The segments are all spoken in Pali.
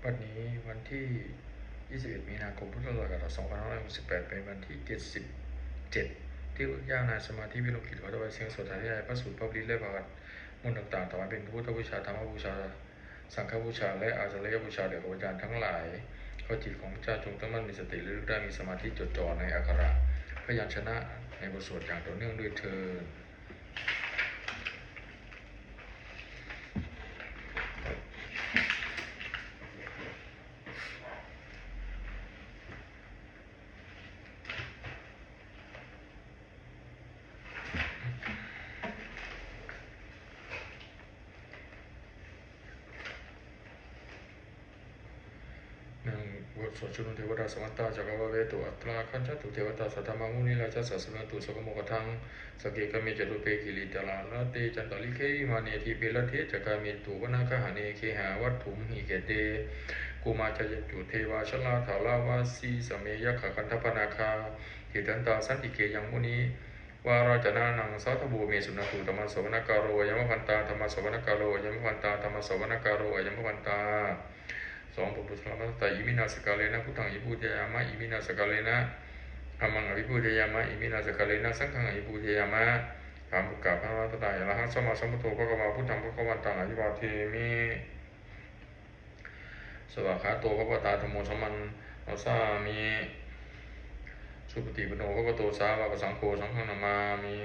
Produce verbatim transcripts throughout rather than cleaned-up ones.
วันนี้วันที่ ยี่สิบเอ็ด มีนาคม พุทธศักราช สองพันห้าร้อยหกสิบแปด เป็นวันที่ เจ็ดสิบเจ็ด ที่พระพุทธเจ้าในสมาธิวิโลกิจ ขอถวายเสียงสวดสาธยายพระสูตรพระปริตรและพระคาถามนต์ต่างๆ ถวายเป็นพุทธบูชา ธรรมบูชา สังฆบูชา และอาจาริยบูชาแด่ครูอาจารย์ทั้งหลาย ขอจิตของข้าพเจ้าจงตั้งมั่นมีสติระลึกได้ มีสมาธิจดจ่อในอักขระพยัญชนะในบทสวดอย่างต่อเนื่องด้วยเทอญ หนึ่ง บทสวดชุมนุมเทวดา Samantā cakkavāḷesu atrāgacchantu devatā, saddhammaṃ munirājassa suṇantu saggamokkhadaṃ. Sagge kāme ca rūpe girisikharataṭe cantalikkhe vimāne, dīpe raṭṭhe ca gāme taruvanagahane gehavatthumhi khette, bhummā cāyantu devā jalathalavisame yakkhagandhabbanāgā, tiṭṭhantā santike yaṃ munivaravacanaṃ sādhavo me suṇantu. Dhammassavanakālo ayambhadantā. Dhammassavanakālo ayambhadantā. Dhammassavanakālo ayambhadantā. สอง บทบูชาพระรัตนตรัย Iminā sakkārena buddhaṃ abhipūjayāma. Iminā sakkārena dhammaṃ abhipūjayāma. Iminā sakkārena saṅghaṃ abhipūjayāma. สาม บทกล่าวพระรัตนตรัย Arahaṃ sammāsambuddho bhagavā, buddhaṃ bhagavantaṃ abhivādemi. Svākkhāto bhagavatā dhammo, dhammaṃ namassāmi. Supaṭipanno bhagavato sāvakasaṅgho, saṅghaṃ namāmi.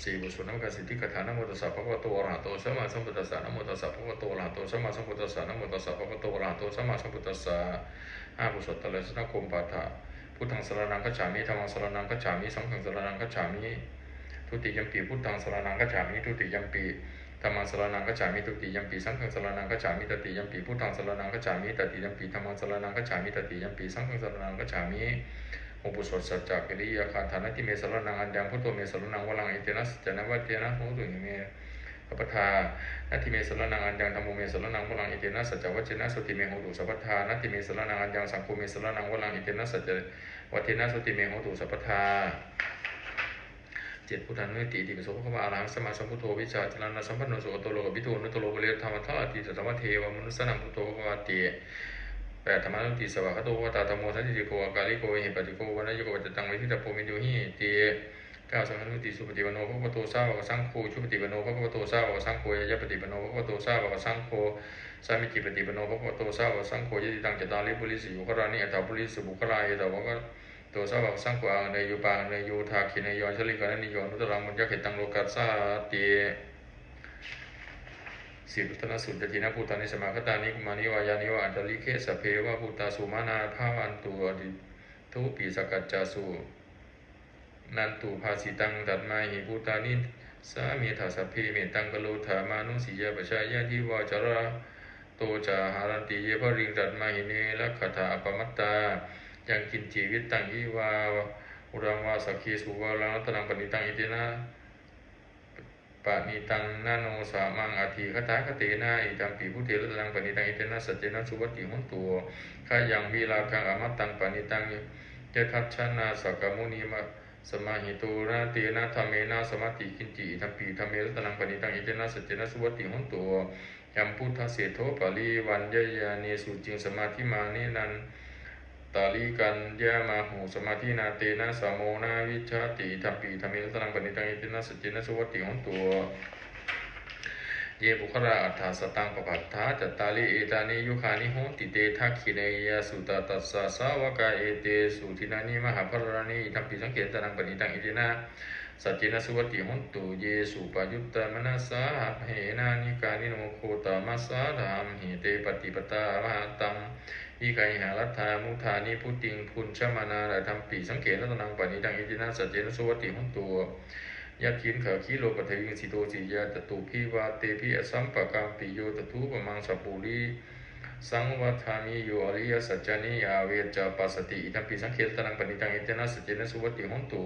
สี่ บทสวดนมการสิทธิคาถา Namo tassa bhagavato arahato sammāsambuddhassa. Namo tassa bhagavato arahato sammāsambuddhassa. Namo tassa bhagavato arahato sammāsambuddhassa. ห้า บทสวดไตรสรณคมนปาฐะ Buddhaṃ saraṇaṃ gacchāmi. Dhammaṃ saraṇaṃ gacchāmi. Saṅghaṃ saraṇaṃ gacchāmi. Dutiyampi buddhaṃ saraṇaṃ gacchāmi. Dutiyampi dhammaṃ saraṇaṃ gacchāmi. Dutiyampi saṅghaṃ saraṇaṃ gacchāmi. Tatiyampi buddhaṃ saraṇaṃ gacchāmi. Tatiyampi dhammaṃ saraṇaṃ gacchāmi. Tatiyampi saṅghaṃ saraṇaṃ gacchāmi. หก บทสวดสัจจกิริยาคาถา Natthi me saraṇaṃ aññaṃ, buddho me saraṇaṃ varaṃ, etena saccavajjena hotu me sabbadā. Natthi me saraṇaṃ aññaṃ, dhammo me saraṇaṃ varaṃ, etena saccavajjena sotthi me hotu sabbadā. Natthi me saraṇaṃ aññaṃ, saṅgho me saraṇaṃ varaṃ, etena saccavajjena sotthi me hotu sabbadā. เจ็ด Buddhānussati. Itipi so bhagavā arahaṃ sammāsambuddho vijjācaraṇasampanno sugato lokavidū anuttaro purisadammasārathi satthā devamanussānaṃ buddho bhagavāti. แปด Dhammānussati. Svākkhāto bhagavatā dhammo sandiṭṭhiko akāliko ehipassiko opanayiko paccattaṃ veditabbo viññūhīti. เก้า Saṅghānussati. Supaṭipanno bhagavato sāvakasaṅgho, ujupaṭipanno bhagavato sāvakasaṅgho, ñāyapaṭipanno bhagavato sāvakasaṅgho, sāmīcipaṭipanno bhagavato sāvakasaṅgho, yadidaṃ cattāri purisayugāni aṭṭha purisapuggalā, esa bhagavato sāvakasaṅgho, āhuneyyo pāhuneyyo dakkhiṇeyyo añjalikaraṇīyo anuttaraṃ puññakkhettaṃ lokassāti. สิบ Ratanattayasuttati. Yānīdha bhūtāni samāgatāni, bhummāni vā yāni va antalikkhe, sabbeva bhūtā sumanā bhavantu, athitatūpasakacca suṇantu bhāsitaṃ. Tasmā hi bhūtā nisāmetha sabbe, mettaṃ karotha mānusiyā pajāya, divā ca ratto ca haranti ye baliṃ, tasmā hi ne rakkhatha appamattā. Yaṅkiñci vittaṃ idha vā huraṃ vā, saggesu vā ratanaṃ paṇītaṃ, etena paṇītaṃ na no samaṃ atthi tathāgatena, idampi buddhe ratanaṃ paṇītaṃ, etena saccena suvatthi hotu. Khayaṃ virāgaṃ amataṃ paṇītaṃ, yadajjhagā sakyamunī va, samāhito na tena dhammena samatthi kiñci, idampi dhamme ratanaṃ paṇītaṃ, etena saccena suvatthi hotu. Yambuddhaseṭṭho parivaṇṇayī suciṃ, samādhimānena tārikaññamāhu, samādhinā tena samo na vijjati, idampi dhamme ratanaṃ paṇītaṃ, etena saccena suvatthi hotu. Ye puggalā aṭṭha sataṃ pabbattā, cattāri etāni yugāni honti, te dakkhiṇeyyā sugatassa sāvakā, etesu dinnāni mahapphalāni, idampi saṅghe ratanaṃ paṇītaṃ, etena saccena suvatthi hotu. Ye suppayuttā manasā daḷhena, nikkāmino gotamasāsanamhi, te pattipattā amataṃ vigayha, laddhā mudhā nibbutiṃ bhuñjamānā, idampi saṅghe ratanaṃ paṇītaṃ, etena saccena suvatthi hotu. Yathindakhīlo paṭhaviṃ sito siyā, catubbhi vātebhi asampakampiyo, tathūpamaṃ sappurisaṃ vadāmi, yo ariyasaccāni avecca passati, idampi saṅghe ratanaṃ paṇītaṃ, etena saccena suvatthi hotu.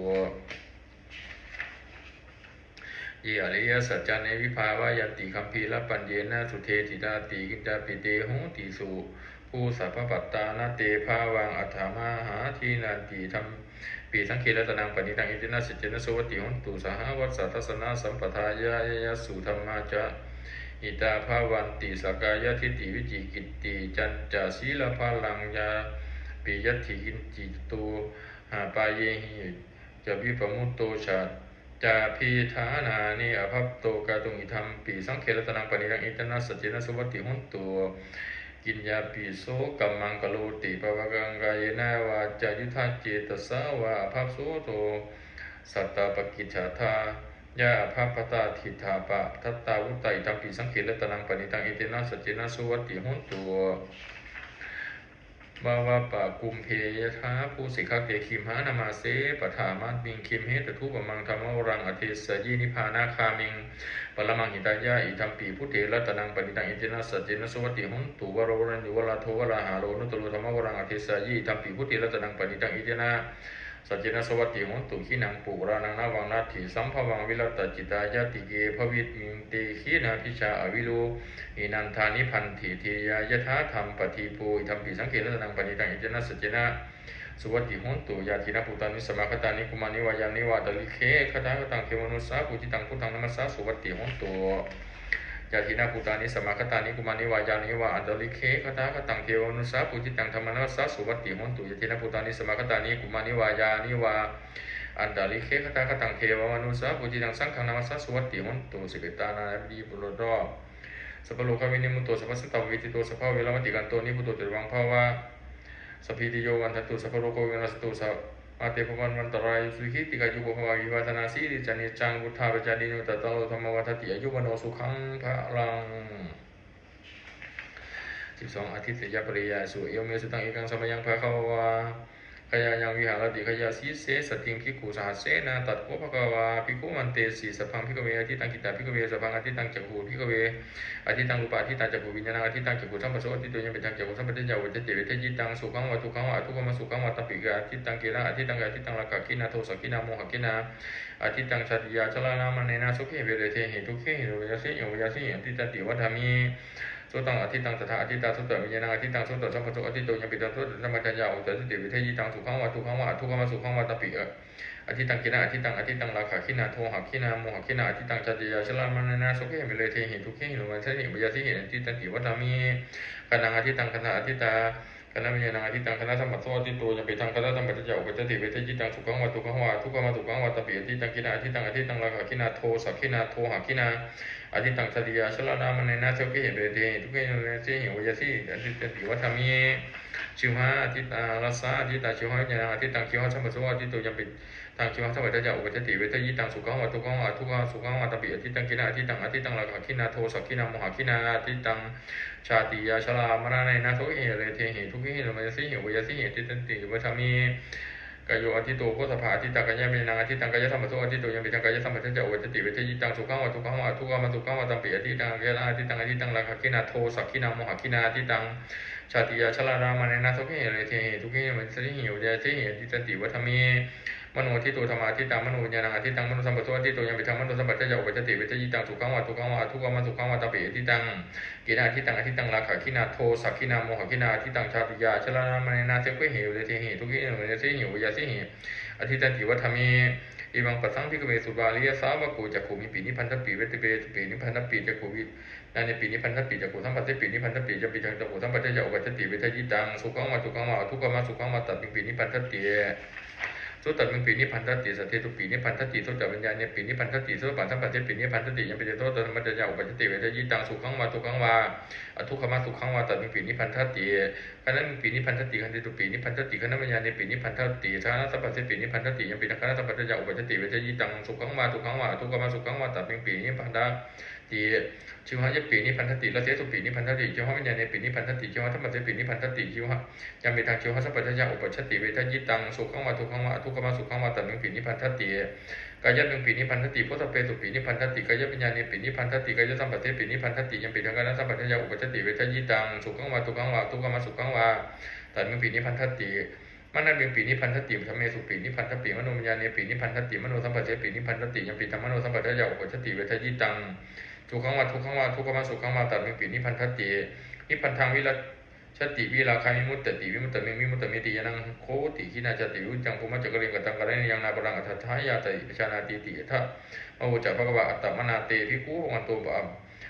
Ye ariyasaccāni vibhāvayanti, gambhīrapaññena sudesitāti, kiñcāpi te honti subhabbattā, na te bhavaṃ aṭṭhamahādinanti, idampi saṅghe ratanaṃ paṇītaṃ, etena saccena suvatthi hotu. Sahāvassa dassanasampadāya, yāyasu dhammā ca hitā bhavanti sakkāyadiṭṭhi vicikicchitañca sīlabbataṃ yāpi yattha kiñci catūhapāyehi ca vippamutto ca cābhiṭhānāni abhabbo kātuṃ idampi saṅghe ratanaṃ paṇītaṃ etena saccena suvatthi hotu. Kiñcāpi so kammaṃ karoti pāpakaṃ kāyena vācāyuda cetasā vā abhabbo so sattā pakkicchadāyā abhabbatā diṭṭhapadassa vuttā idampi saṅghe ratanaṃ paṇītaṃ etena saccena suvatthi hotu. Pāvappakumbhe yathā phussitagge gimhānamāse paṭhamasmiṃ gimhe tathūpamaṃ dhammavaraṃ adesayi nibbānagāmiṃ paramaṃ hitāya idampi buddhe ratanaṃ paṇītaṃ etena saccena suvatthi hotu. Varo varaññū varado varāharo anuttaro dhammavaraṃ adesayi idampi buddhe ratanaṃ paṇītaṃ etena saccena suvatthi hotu. Khīṇaṃ purāṇaṃ navaṃ natthi sambhavaṃ virattacittāyatike bhavasmiṃ te khīṇabījā avirūḷhichandā nibbanti dhīrā yathāyampadīpo idampi saṅghe ratanaṃ paṇītaṃ etena saccena suvatthi hotu. Ñātīnaṃ bhūtāni samāgatāni bhummāni vā yāni va antalikkhe tathāgataṃ devamanussapūjitaṃ buddhaṃ namassāma suvatthi hotu. Ñātīnaṃ bhūtāni samāgatāni bhummāni vā yāni va antalikkhe tathāgataṃ devamanussapūjitaṃ dhammaṃ namassāma suvatthi hotu. Ñātīnaṃ bhūtāni samāgatāni bhummāni vā yāni va antalikkhe tathāgataṃ devamanussapūjitaṃ saṅghaṃ namassāma suvatthi hotu. สิบเอ็ด ตานาธิบดี Sabbarogavinimutto sabbasantāpavajjito sabbaveramatikkanto nibbuto ca tuvaṃ bhava. Sabbītiyo vivajjantu sabbarogo vinassatu mā te bhavatvantarāyo sukhī dīghāyuko bhava. Abhivādanasīlissa niccaṃ vuḍḍhāpacāyino cattāro dhammā vaḍḍhanti āyu vaṇṇo sukhaṃ balaṃ. สิบสอง Ādhitteyyapariyāyāso. Evaṃ me sutaṃ ekaṃ samayaṃ bhagavā gayāyaṃ viharati gayāsīse saddhiṃ bhikkhusahassena. Tatra kho bhagavā bhikkhū āmantesi: Sabbaṃ bhikkhave ādhittaṃ. Kittāni bhikkhave sabbaṃ ādhittaṃ? Cakkhuṃ bhikkhave ādhittaṃ rūpā ādhittā cakkhuviññāṇaṃ ādhittaṃ cakkhusamphasso āditto yampidaṃ cakkhusamphassapaccayā uppajjati vedayitaṃ sukhaṃ vā dukkhaṃ vā adukkhamasukhaṃ vā tampi ādhittaṃ. Kena ādhittaṃ? Ādhittaṃ rāgagginā dosagginā mohagginā ādhittaṃ jātiyā jarāmaraṇena sokehi paridevehi dukkhehi domanassehi upāyāsehi ādhittanti vadāmi. Sotaṃ ādhittaṃ saddā ādhittā sotaviññāṇaṃ ādhittaṃ sotasamphasso āditto yampidaṃ sotasamphassapaccayā uppajjati vedayitaṃ sukhaṃ vā dukkhaṃ vā adukkhamasukhaṃ vā tampi ādhittaṃ. Kena ādhittaṃ? Ādhittaṃ rāgagginā dosagginā mohagginā ādhittaṃ jātiyā jarāmaraṇena sokehi paridevehi dukkhehi domanassehi upāyāsehi ādhittanti vadāmi. Ghānaṃ ādhittaṃ gandhā ādhittā ghānaviññāṇaṃ ādhittaṃ ghānasamphasso āditto yampidaṃ ghānasamphassapaccayā uppajjati vedayitaṃ sukhaṃ vā dukkhaṃ vā adukkhamasukhaṃ vā tampi ādhittaṃ. Kena ādhittaṃ? Ādhittaṃ rāgagginā dosagginā mohagginā ādhittaṃ jātiyā jarāmaraṇena sokehi paridevehi dukkhehi domanassehi upāyāsehi ādhittanti vadāmi. Jivhā ādhittā rasā ādhittā jivhāviññāṇaṃ ādhittaṃ jivhāsamphasso āditto yampidaṃ jivhāsamphassapaccayā uppajjati vedayitaṃ sukhaṃ vā dukkhaṃ vā adukkhamasukhaṃ vā tampi ādhittaṃ. Kena ādhittaṃ? Ādhittaṃ rāgagginā dosagginā mohagginā ādhittaṃ jātiyā jarāmaraṇena sokehi paridevehi dukkhehi domanassehi upāyāsehi ādhittanti vadāmi. Kāyo ādhitto phoṭṭhabbā ādhittā kāyaviññāṇaṃ ādhittaṃ kāyasamphasso āditto yampidaṃ kāyasamphassapaccayā uppajjati vedayitaṃ sukhaṃ vā dukkhaṃ vā adukkhamasukhaṃ vā tampi ādhittaṃ. Kena ādhittaṃ? Ādhittaṃ rāgagginā dosagginā mohagginā ādhittaṃ jātiyā jarāmaraṇena sokehi paridevehi dukkhehi domanassehi upāyāsehi ādhittanti vadāmi. Mano ādhitto dhammā ādhittā manoviññāṇaṃ ādhittaṃ manosamphasso āditto yampidaṃ manosamphassapaccayā uppajjati vedayitaṃ sukhaṃ vā dukkhaṃ vā adukkhamasukhaṃ vā tampi ādhittaṃ. Kena ādhittaṃ? Ādhittaṃ rāgagginā dosagginā mohagginā ādhittaṃ jātiyā jarāmaraṇena sokehi paridevehi dukkhehi domanassehi upāyāsehi ādhittanti vadāmi. Evaṃ passaṃ bhikkhave sutavā ariyasāvako cakkhusmiṃpi nibbindati vātapesmiṃpi nibbindati cakkhuviññāṇepi nibbindati cakkhusamphassepi nibbindati yampidaṃ cakkhusamphassapaccayā uppajjati vedayitaṃ sukhaṃ vā dukkhaṃ vā adukkhamasukhaṃ vā tasmiṃpi nibbindati sotasmiṃpi nibbindati saddesupi nibbindati sotaviññāṇepi nibbindati sotasamphassepi nibbindati yampidaṃ sotasamphassapaccayā uppajjati vedayitaṃ sukhaṃ vā dukkhaṃ vā adukkhamasukhaṃ vā tasmiṃpi nibbindati. Ghānasmiṃpi nibbindati gandhesupi nibbindati ghānaviññāṇepi nibbindati ghānasamphassepi nibbindati yampidaṃ ghānasamphassapaccayā uppajjati vedayitaṃ sukhaṃ vā dukkhaṃ vā adukkhamasukhaṃ vā tasmiṃpi nibbindati. Jivhāyapi nibbindati rasesupi nibbindati jivhāviññāṇepi nibbindati jivhāsamphassepi nibbindati jivhā yampidaṃ jivhāsamphassapaccayā uppajjati vedayitaṃ sukhaṃ vā dukkhaṃ vā adukkhamasukhaṃ vā tasmiṃpi nibbindati. Kāyasmiṃpi nibbindati phoṭṭhabbesupi nibbindati kāyaviññāṇepi nibbindati kāyasamphassepi nibbindati yampidaṃ kāyasamphassapaccayā uppajjati vedayitaṃ sukhaṃ vā dukkhaṃ vā adukkhamasukhaṃ vā tasmiṃpi nibbindati. Manasmiṃpi nibbindati dhammesupi nibbindati manoviññāṇepi nibbindati manosamphassepi nibbindati yampidaṃ manosamphassapaccayā uppajjati vedayitaṃ sukhaṃ vā dukkhaṃ vā adukkhamasukhaṃ vā tasmiṃpi nibbindati. Nibbindaṃ virajjati virāgā vimuccati vimuttamiṃ vimuttamiti ñāṇaṃ hoti. Khīṇā jāti vivuttiṃ bhummā ca kālena kattaṃ karaṇīyaṃ nāparaṃ atthāya jāti pajānātīti. Idamavoca bhagavā. Attamanā te bhikkhū bhagavato pa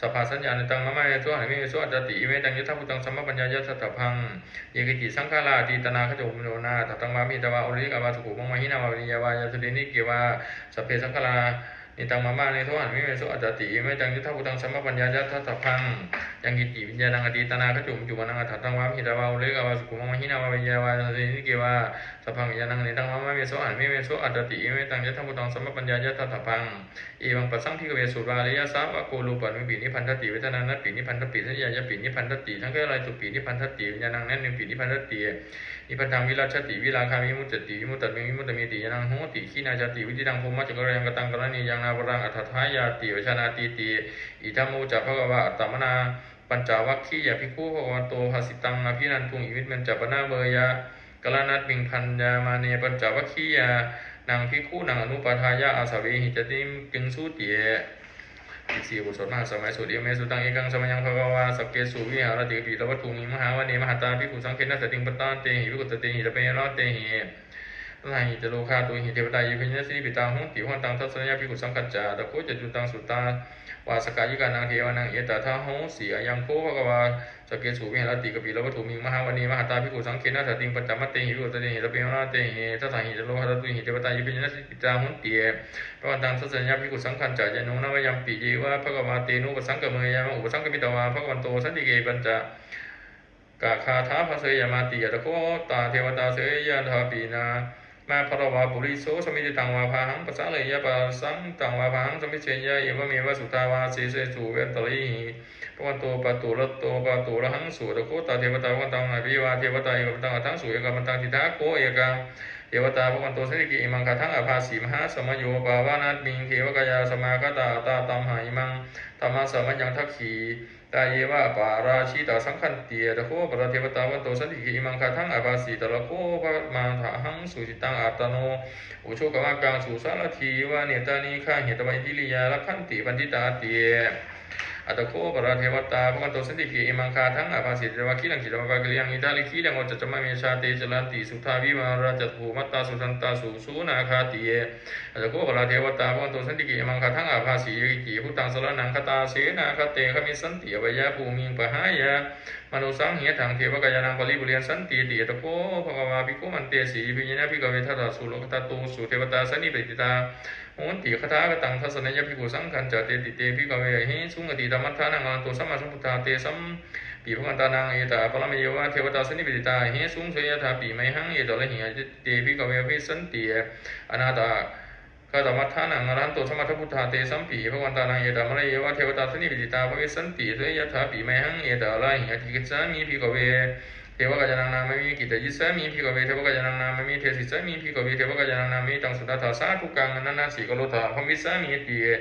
sabbā saññā nidaṃ mama me sohaṃ me sohaṃ attāti. Evametaṃ yathābhūtaṃ sammappaññāya daṭṭhabbaṃ. Ye keci saṅkhārā atītānāgatapaccuppannaṃ aṭṭhaṃ vā bahiddhā vā oḷārikā vā sukhumaṃ vā hīnā vā paṇītā vā yāsanti nivītikā vā, sabbe saṅkhārā nidaṃ mama me sohaṃ me sohaṃ attāti. Evametaṃ yathābhūtaṃ sammappaññāya daṭṭhabbaṃ. Yaṅkiñci viññāṇaṃ atītānāgatapaccuppannaṃ aṭṭhaṃ vā bahiddhā vā oḷārikā vā sukhumaṃ vā hīnā vā paṇītā vā yāsanti nivītikā vā, sabbaṃ viññāṇaṃ nidaṃ mama me sohaṃ me sohaṃ attāti. Evametaṃ yathābhūtaṃ sammappaññāya daṭṭhabbaṃ. Evaṃ passaṃ bhikkhave sutavā ariyasāvako rūpāni nibbanthati, vedanāni nibbindati, saññāni nibbindati, saṅkhāresupi nibbindati, viññāṇañca nibbindati, nibbindaṃ virajjati, virāgā vimuccati, vimuttasmeti ñāṇaṃ hoti. Khīṇā jāti, vusitaṃ brahmacariyaṃ, kataṃ karaṇīyaṃ, nāparaṃ atthattāyāti pajānātīti. Idamavoca bhagavā. Attamanā pañcavaggiyā bhikkhū bhagavato bhāsitaṃ abhinanduṃ. Imasmiñca pana veyyākaraṇasmiṃ bhaññamāne pañcavaggiyānaṃ bhikkhūnaṃ anupādāya āsavehi ca kiñcūti. สิบสี่ บทสวดมหาสมัยสูตร Evaṃ me sutaṃ. Ekaṃ samayaṃ bhagavā sakkesu viharati kapilavatthusmiṃ mahāvane mahatā bhikkhusaṅghena saddhiṃ pañcamattehi bhikkhusatehi cattāyānaṃ devānaṃ etapehi bharattehi. Dasahi ca lokadhātūhi devatā yebhuyyena sannipatitā honti bhagavantaṃ dassanāya bhikkhusaṅghañca. Atha kho catunnaṃ suddhāvāsakāyikānaṃ devānaṃ etadahosi: Ayaṃ kho bhagavā sakkesu viharati kapilavatthusmiṃ mahāvane mahatā bhikkhusaṅghena saddhiṃ pañcamattehi bhikkhusatehi cattāyānaṃ devānaṃ etapehi bharattehi. Dasahi ca lokadhātūhi devatā yebhuyyena sannipatitā honti bhagavantaṃ dassanāya bhikkhusaṅghañca. Yannūna mayampi yeva bhagavā tenupasaṅkameyyāma, upasaṅkamitvā bhagavato santike paccekagāthā bhāseyyāmāti. Atha kho tā devatā seyyathāpi nā mā balavā puriso sammiñjitaṃ vā bāhaṃ pasāreyya, pasāritaṃ vā bāhaṃ sammiñjeyya, evameva suddhāvāsesu vepattirihi bhavanto pāturato pāturahaṃsu. Atha kho tā devatā bhagavantaṃ abhivādetvā ekamantaṃ aṭṭhaṃsu. Ekamantaṃ ṭhitā kho ekā devatā bhagavato santike imaṃ gāthaṃ abhāsi: Mahāsamayo pavanasmiṃ, devakāyā samāgatā, ātappamhā imaṃ dhammasamayaṃ, dakkhitāyeva aparājitasaṅghanti. Atha kho aparā devatā bhagavato santike imaṃ gāthaṃ abhāsi: Tatra kho pāmādahaṃsu, cittaṃ attano ujukamakaṃsu, sārathīva nettāni gahetvā, indriyāni rakkhanti paṇḍitāti. Atha kho aparā devatā bhagavato santike imaṃ gāthaṃ abhāsi: Chetvā khīlaṃ chetvā palighaṃ, indakhīlaṃ ūhacca manejā, te caranti suddhā vimalā, cakkhumatā sudantā susunāgāti. Atha kho aparā devatā bhagavato santike imaṃ gāthaṃ abhāsi: Ye keci buddhaṃ saraṇaṃ gatāse, na te gamissanti apāyabhūmiṃ, pahāya mānusaṃ dehaṃ, devakāyānaṃ paripūressantīti. Atha kho bhagavā bhikkhū āmantesi: Yebhuyyena bhikkhave dasasu lokadhātūsu devatā sannipatitā honti tathāgataṃ dassanāya bhikkhusaṅghañca. Te ci te bhikkhave ahesuṃ atītamaddhānaṃ arahanto sammāsambuddhā, tesampi bhagavantānaṃ etaparamāyeva devatā sannipatitā ahesuṃ, seyyathāpi mayhaṃ etarahi. Te ci te bhikkhave bhavissanti anāgatamaddhānaṃ arahanto sammāsambuddhā, tesampi bhagavantānaṃ etaparamāyeva devatā sannipatitā bhavissanti, seyyathāpi mayhaṃ etarahi. Ācikkhissāmi bhikkhave devakāyānaṃ nāmāni, kittayissāmi bhikkhave devakāyānaṃ nāmāni, desissāmi bhikkhave devakāyānaṃ nāmāni, taṃ suṇātha sādhukaṃ manasikarotha bhāsissāmīti.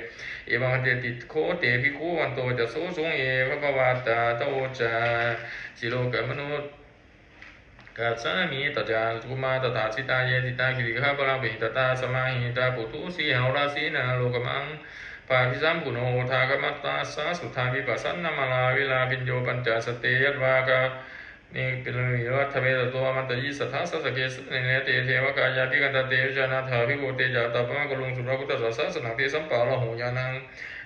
Evaṃ bhanteti kho te bhikkhū bhagavato paccassosuṃ. Bhagavā etadavoca: Silokamanukassāmi, yattha cakkhumā tadassitā, ye sitā girigabbharaṃ, pahitattā samāhitā, puthū sīhāva sallīnā, lomahaṃsābhisambhuno, odātamanasā suddhā, vippasannamanāvilā. Bhiyyo pañcasate ñatvā, nāgā nivāramuttamatthe, tato āmantayi satthā, sāvake sāsane rate. Devakāyā abhikkantā, te vijānātha bhikkhavo, te ca ātappamakaruṃ, sutvā buddhassa sāsanaṃ, tesampāturahu ñāṇaṃ,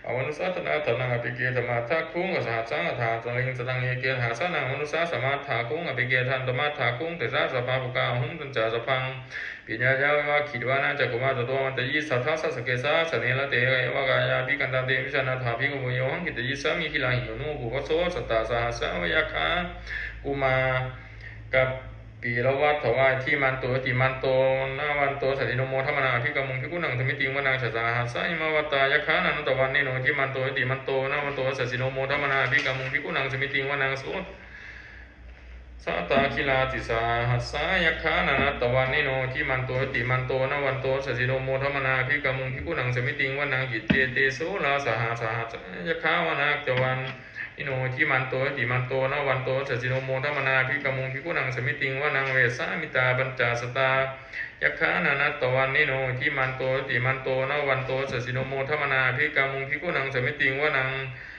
amanussāna dassanaṃ, appeke satamaddakkhuṃ, sahassaṃ atha sattariṃ. Sataṃ eke sahassānaṃ, amanussānamaddasuṃ, appeke satamaddakkhuṃ, tesaṃ sabbapākaṃ, ahuṃ tañca sabbaṃ abhiññāya, vavakkhitvāna cakkhumā, tato āmantayi satthā, sāvake sāsane rate. Devakāyā abhikkantā, te vijānātha bhikkhavo, yo haṃ kittayissāmi, girāhi anupubbaso. Sattasahassā va yakkhā, bhummā kāpilavatthavā, iddhimanto jutimanto, vaṇṇavanto yasassino, modamānā abhikkāmuṃ, bhikkhūnaṃ samitiṃ vanaṃ. Chasahassā hemavatā, yakkhā nānattavaṇṇino, iddhimanto jutimanto, vaṇṇavanto yasassino, modamānā abhikkāmuṃ, bhikkhūnaṃ samitiṃ vanaṃ. So sātāgirā tisahassā, yakkhā nānattavaṇṇino, iddhimanto jutimanto, vaṇṇavanto yasassino, modamānā abhikkāmuṃ, bhikkhūnaṃ samitiṃ vanaṃ. Iccete soḷasasahassā, yakkhā nānattavaṇṇino, iddhimanto jutimanto, vaṇṇavanto yasassino, modamānā abhikkāmuṃ, bhikkhūnaṃ samitiṃ vanaṃ. Vessāmittā pañcasatā, yakkhā nānattavaṇṇino, iddhimanto jutimanto, vaṇṇavanto yasassino, modamānā abhikkāmuṃ, bhikkhūnaṃ samitiṃ vanaṃ.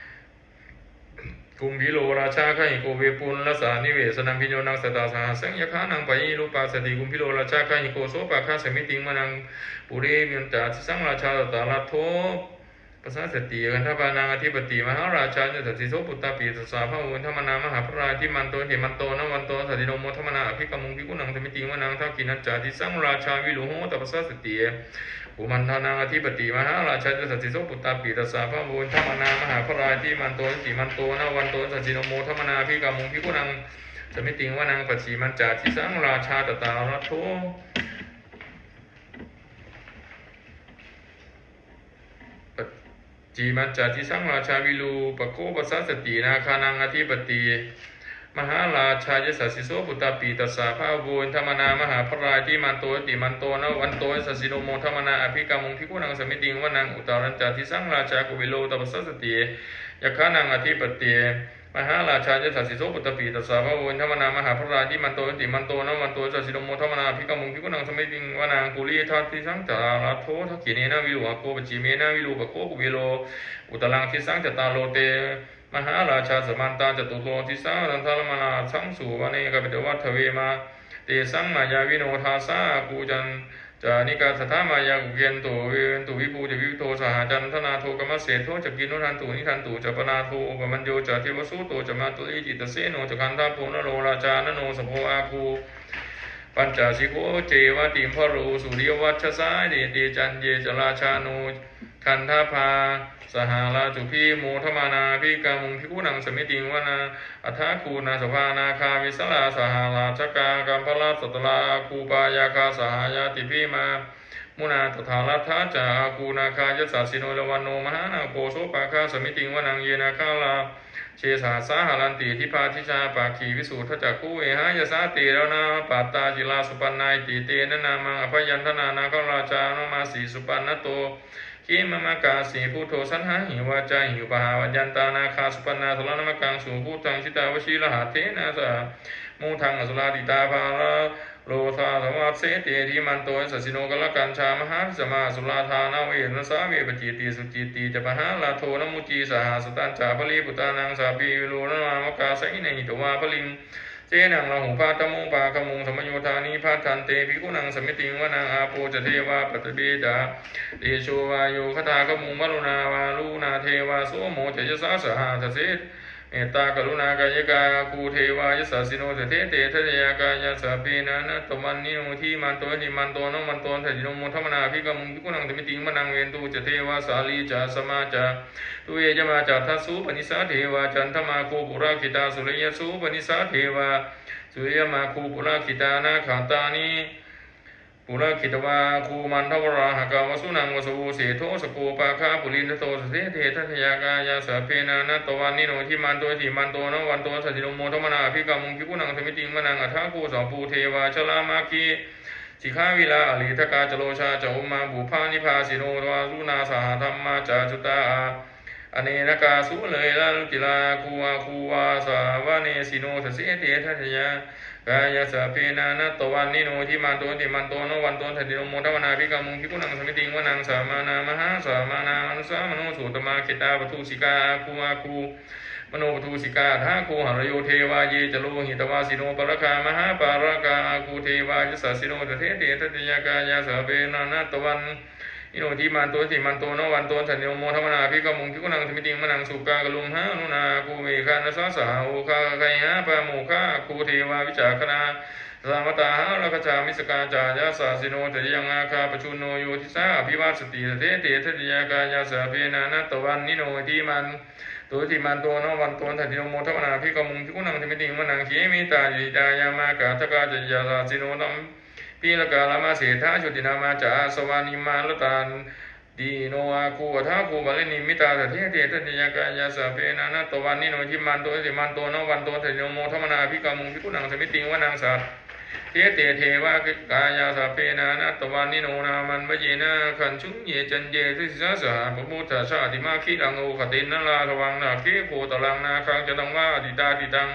Kumbhīro rājagahiko, vepullassa nivesanaṃ, bhiyyo naṃ satasahassaṃ, yakkhānaṃ payirupāsati. Kumbhīro rājagahiko, sopāga samitiṃ vanaṃ. Purimañca disaṃ rājā, dhataraṭṭho pasāsati. Gandhabbānaṃ ādhipati, mahārājā yasassi so. Puttāpi tassa bahavo, indanāmā mahabbalā, iddhimanto jutimanto, vaṇṇavanto yasassino, modamānā abhikkāmuṃ, bhikkhūnaṃ samitiṃ vanaṃ. Dakkhiṇañca disaṃ rājā virūḷho tappasāsati. Kumbhaṇḍānaṃ ādhipati, mahārājā yasassi so. Puttāpi tassa bahavo, indanāmā mahabbalā, iddhimanto jutimanto, vaṇṇavanto yasassino, modamānā abhikkāmuṃ, bhikkhūnaṃ samitiṃ vanaṃ. Pacchimañca disaṃ rājā, dhataraṭṭho Pacchimañca disaṃ rājā virūpakkho pasāsati. Nāgānaṃ ādhipati mahārājā yasassi so. Puttāpi tassa bahavo indanāmā mahabbalā iddhimanto jutimanto vaṇṇavanto yasassino modamānā abhikkāmuṃ bhikkhūnaṃ samitiṃ vanaṃ. Uttarañca disaṃ rājā kuvero tappasāsati. Yakkhānaṃ ādhipati mahārājā yasassi so. Puttāpi tassa bahavo indanāmā mahabbalā iddhimanto jutimanto vaṇṇavanto yasassino modamānā abhikkāmuṃ bhikkhūnaṃ samitiṃ vanaṃ. Purimaṃ disaṃ dhataraṭṭho dakkhiṇena virūḷhako pacchimena virūpakkho kuvero. Uttaraṃ disaṃ cattāro te mahārājā samantā caturo disā daddallamānā aṭṭhaṃsu vane kāpilavatthave. Tesaṃ māyāvino dāsā āgū vañcanikā saṭhā māyā kuṭeṇḍu veṭeṇḍu viṭū ca viṭuṭo saha. Candano kāmaseṭṭho ca kinnughaṇḍu nighaṇḍu ca panādo opamañño ca devasūto ca mātali cittaseno ca gandhabbo naḷo rājā janosabho āgū pañcasikho ceva timbarū suriyavacchasā. Ete caññe ca rājāno gandhabbā saha rājubhi modamānā abhikkāmuṃ bhikkhūnaṃ samitiṃ vanaṃ. Athāgū nābhasā nāgā vesālā saha rājjakā kambalassatarā āgū pāyāgā saha ñātibhi. Yāmunā dhataraṭṭhā ca āgū nāgā yasassino, cāvaṇṇo mahānāgo sopāga samitiṃ vanaṃ. Ye nāgarāje sahasā haranti dibbā dijā pakkhi visuddhacakkhū, vehāyasā te vanamajjhapattā citrā supaṇṇā iti tena nāmaṃ. Abhayantadā nāgarājānamāsi supaṇṇato khemamakāsi buddho saṇhāhi vācāhi upavhayantā nāgā supaṇṇā saraṇamakaṃsu buddhaṃ. Jitā vajirahatthena samuddaṃ asurā sitā bhātaro dānaveghasate iddhimanto yasassino, kālakañjā mahābhismā asurā dānaveghasā vepacitti sucitti ca pahārādo namucī saha. Satañca baliputtānaṃ sabbaṃ verocanāmakā sannayhitvā baliṃ senaṃ rāhubhaddamupāgamuṃ samayodāni bhaddante bhikkhūnaṃ samitiṃ vanaṃ. Āpo ca devā paṭhavī ca tejo vāyo tadāgamuṃ varuṇā vāruṇā devā somo ca yasasā saha. Dasete mettakaruṇākāyikā āgū devā yasassino, dasete dasadhā kāyā sabbe nānattavaṇṇino, iddhimanto jutimanto vaṇṇavanto yasassino, modamānā abhikkāmuṃ bhikkhūnaṃ samitiṃ vanaṃ. Veṇḍū ca devā sahalī ca asamā ca duve yamā ca, athāgū paṇṇasā devā candamāgū purakkhitā, suriyassūpaṇṇasā devā suriyamāgū purakkhitā. Nakkhattāni purakkhitvā āgū mandavalāhakā, vasūnaṃ vāsavo seṭṭho sakkopāga purindado, dasete dasadhā kāyā sabbe nānattavaṇṇino, iddhimanto jutimanto vaṇṇavanto yasassino, modamānā abhikkāmuṃ bhikkhūnaṃ samitiṃ vanaṃ. Athāgū sahabhū devā jalamaggisikhāriva ariṭṭhakā ca rojā ca ummāpupphanibhāsino, vasūnaṃ sahadhammā ca accutā anejakā sūleyyarucirā āgū āgū vāsavanesino, dasete dasadhā kāyā sabbe nānattavaṇṇino, iddhimanto jutimanto vaṇṇavanto yasassino, modamānā abhikkāmuṃ bhikkhūnaṃ samitiṃ vanaṃ. Samānā mahāsamānā mānusā manossuttamā, khetabbatthusikā āgū āgū manopaddusikā, athāgū harayo devā ye ca lohitavāsino, pāragā mahāpāragā āgū devā yasassino, dasete dasadhā kāyā sabbe nānattavaṇ ino, iddhimanto jutimanto vaṇṇavanto yasassino, modamānā abhikkāmuṃ bhikkhūnaṃ samitiṃ vanaṃ. Sukkā karumhā aruṇā āgū veghanasā saha, oghagayhā pāmokkhā āgū devā vicakkhaṇā, sadāmattā hāragajā missakā ca yasassino, jayaṃ āga pajjunno yo disā abhivassati, dasete dasadhā kāyā sabbe nānattavaṇṇino, iddhimanto jutimanto vaṇṇavanto yasassino, modamānā abhikkāmuṃ bhikkhūnaṃ samitiṃ vanaṃ. Khemiyā tusitā yāmā kaṭṭhakā ca yasassino, lam bhirakā lāmaseṭṭhā jotināmā ca āsavā, nimmānaratino āgū athāgū paranimmitā, dasete dasadhā kāyā sabbe nānattavaṇṇino, iddhimanto jutimanto vaṇṇavanto yasassino, modamānā abhikkāmuṃ bhikkhūnaṃ samitiṃ vanaṃ. Saṭṭhete devanikāyā sabbe nānattavaṇṇino, nāmanvayena āgañchuṃ ye caññe sadisā saha. Pavutthajātimakkhīlaṃ oghatiṇṇamanāsavaṃ, dakkhemoghataraṃ nāgaṃ candaṃva asitātitaṃ.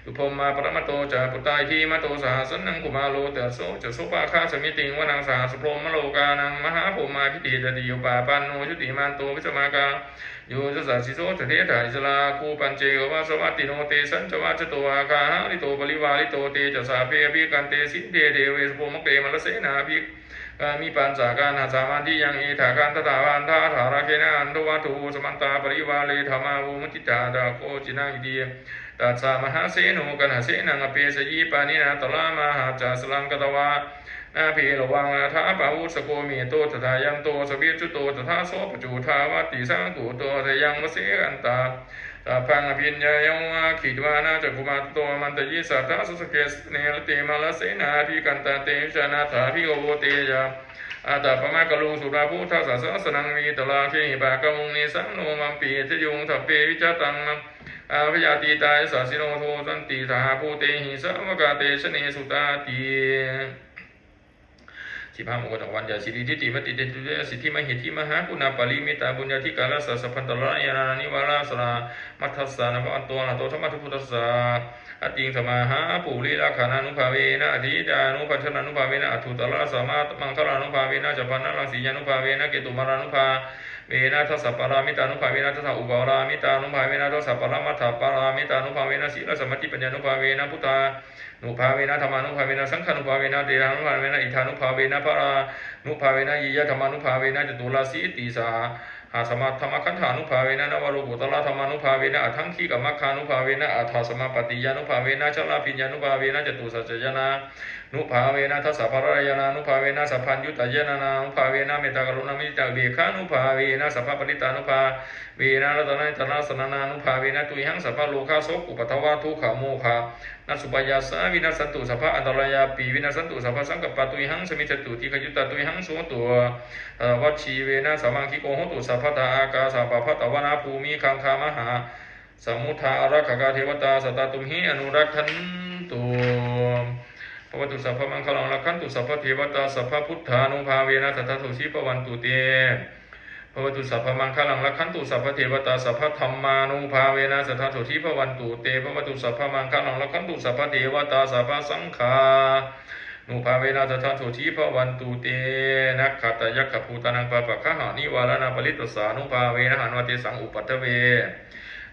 Subrahmā paramatto ca puttā iddhimato saha, sanaṅkumāro tisso ca sopāga samitiṃ vanaṃ. Sahassabrahmalokānaṃ mahābrahmābhitiṭṭhati, upapanno jutimanto bhismākāyo yasassi so. Dasettha issarā āgū pañcevāsavattino, tesañca majjhato āga hārito parivārito. Te ca sabbe abhikkante sinde deve sabrahmake, mārasenā abhikkāmi passa kaṇhassa mandiyaṃ. Etha gaṇhatha bandhatha rāgena bandhamatthu, samantā parivāretha mā vo muñcittha koci naṃ. Iti tattha mahāseno kaṇhasenaṃ apesayi, pāṇinā talamāhacca saraṃ katvāna bheravaṃ. Yathā pāvussako megho thanayanto savijjuko, tadā so paccudāvatti saṅkuddho. Asayaṃvase katvāna sabbaṃ abhiññāya, vavakkhitvāna cakkhumā tato āmantayi satthā sāvake sāsane rate. Mārasenā abhikkantā te vijānātha bhikkhavo, te ca ātappamakaruṃ sutvā buddhassa sāsanaṃ. Vītarāgehi pakkāmuṃ nesaṃ lomampi iñjayuṃ, sabbe vijitasaṅgāmā bhayātītā yasassino, modanti saha bhūtehi sāvakā te janesutāti. สิบห้า มงคลจักรวาลใหญ่ Siridhitimatitejojayasiddhimahiddhimahāguṇāparimitapuññādhikārassa sabbantarāyanivāraṇasamatthassa, nāmanto arahato sammāsambuddhassa, ādiṃsamahāpurisalakkhaṇānubhāvena, atītamanupaggānānubhāvena, uttarasammāmaṅgalānubhāvena, chabbaṇṇaraṃsiyānubhāvena, ketumālānubhāvena, dasapāramitānubhāvena, dasaupapāramitānubhāvena, dasaparamatthapāramitānubhāvena, sīlasamādhipaññānubhāvena, buddhā nubhāvena dhammānubhāvena saṅghānubhāvena tejānubhāvena iddhānubhāvena balānubhāvena ñeyyadhammānubhāvena caturāsītisahassadhammakkhandhānubhāvena navalokuttaradhammānubhāvena aṭṭhaṅgikamaggānubhāvena aṭṭhasamāpattiyānubhāvena chaḷabhiññānubhāvena catusaccañāṇā nubhāvena dasabalañāṇānubhāvena sabbaññutañāṇānubhāvena mettākaruṇāmuditāupekkhānubhāvena sabbaparittānubhāvena ratanattayaraṇaṃ saraṇaṃ tuyhaṃ sabbarogā sokupaddavā dukkhamogha nāsupāyāsā vinassantu sabba-antarāyāpi vinassantu sabbasaṅkappā tuyhaṃ samijjhantu dīghayutā tuyhaṃ hotu satavassajīvena samaṅgiko hotu sabbadā. Ākāsapabbatavanabhūmigaṅgāmahā samuddā ārakkhakā devatā sadā tumhe anurakkhantu. Bhavatu sabbamaṅgalaṃ rakkhantu sabbadevatā sabbabuddhānubhāvena sadā sotthī bhavantu te. Bhavatu sabbamaṅgalaṃ rakkhantu sabbadevatā sabbadhammānubhāvena sadā sotthī bhavantu te. Bhavatu sabbamaṅgalaṃ rakkhantu sabbadevatā sabbasaṅghānubhāvena sadā sotthī bhavantu te. Nakkhattayakkhabhūtānaṃ pāpaggahanivāraṇā parittassānubhāvena hantvā tesaṃ upaddave.